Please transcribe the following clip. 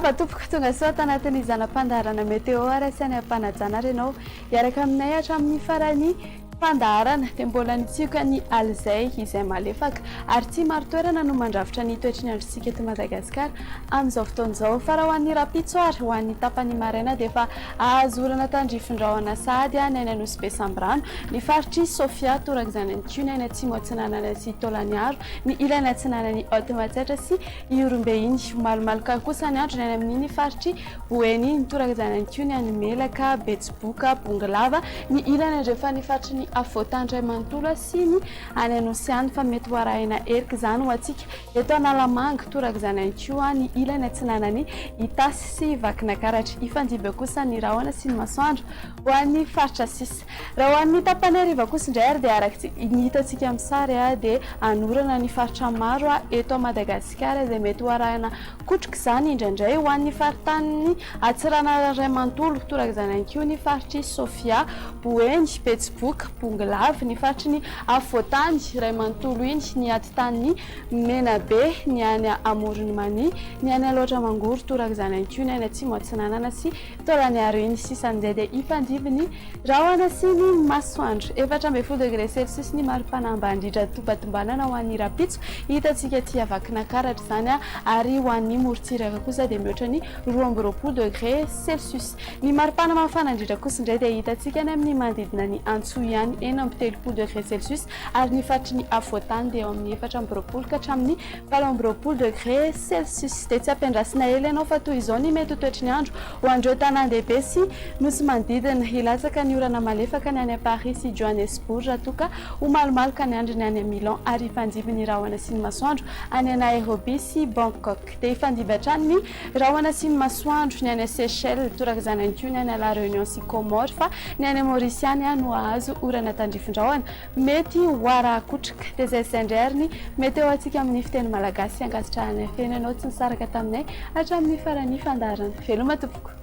Miarahaba tompoko, tonga soa tanatin'ny zana-pandaharana Météo ary asaina am-panajana ary ianao hiaraka aminay hatramin'ny faran'ny fandaharana. Dia mbola nitsioka ny alizay izay malefaka ary tsy marin-toerana no mandrafitra ny toetry ny androntsika eto Madagasikara amin'izao fotoana izao. Fa raha ho an'ny rahampitso ary ho an'ny tapany maraina dia efa ahazo orana tandrifin-drahona sahady ny any Anosibe Sambirano, ny faritr'i Sofia, torak'izany ihany koa ny any Atsimo Atsinanana sy Taolagnaro, ny ilany atsinanan'i Haute Matsiatra sy Ihorombe iny. Malomaloka kosa ny andro ny any amin'iny faritr'i Boeny iny, torak'izany ihany koa ny any Melaka, Betsiboka, Bongolava, ny ilany andrefan'ny faritry ny afovoantany iray manontolo sy ny any Anosy any fa mety ho arahina erika izany ho antsika eto Analamanga, torak'izany ihany koa ny ilany atsinanan'i Itasy sy Vakinakaratra. Hifandimby eo kosa ny rahona sy ny masoandro ho an'ny faritra sisa. Raha ho an'ny tapany hariva kosa indray ary dia araka ny hitantsika amin'ny sary dia hanorana ny faritra maro eto Madagasikara izay mety ho arahina kotroka izany indraindray ho an'ny faritanin'i Antsiranana iray manontolo. Toraka izany ihany koa ny faritr'i Sofia, Boeny, Betsiboka, Bongolava, ny faritry ny afovoantany iray manontolo iny, ny atitanin'i Menabe, ny any Amoron'i Mania, ny any Alaotra Mangoro, toraka izany ihany koa ny any Atsimo Atsinanana sy Taolagnaro iny. Sisan'izay dia hifandimby ny rahona sy ny masoandro. 14 degré celsius ny maripana ambany indrindra tombatombanana ho an'ny rahampitso. Hitantsika aty Vakinankaratra izany ary ho an'ny morontsiraka kosa dia mihoatra ny 22 degré celsius. Ny maripana mafana indrindra kosa indray dia hitantsika any amin'ny manodidina ny Antsohihy ihany, 36 degré celsius ary ny faritry ny afovoantany dia eo amin'ny 24 ka hatramin'ny 28 degré celsius. Dia tsy ampiandrasina ela ianao fa toy izao ny mety ho toetry ny andro ho an'ireo tanàn-dehibe sy nosy manodidina. Hilatsaka ny orana malefaka ny any Paris sy Johannesburg raha toa ka ho malomaloka ny andro ny any Milan ary hifandimby ny rahona sy ny masoandro any Nairobi sy Bangkok. Dia hifandimby hatrany ny rahona sy ny masoandro ny any Seychelles, torak'izany ihany koa ny any La Réunion sy Comores fa ny any Maurice ihany no hahazo orana tandrifin-drahona. Mety ho ara-kotroka. Dia izay izay indray ary ny météo antsika amin'ny fiteny malagasy. Ankasitrahanay feno ianao tsy nisaraka taminay hatramin'ny faran'ny fandaharana. Veloma tompoko.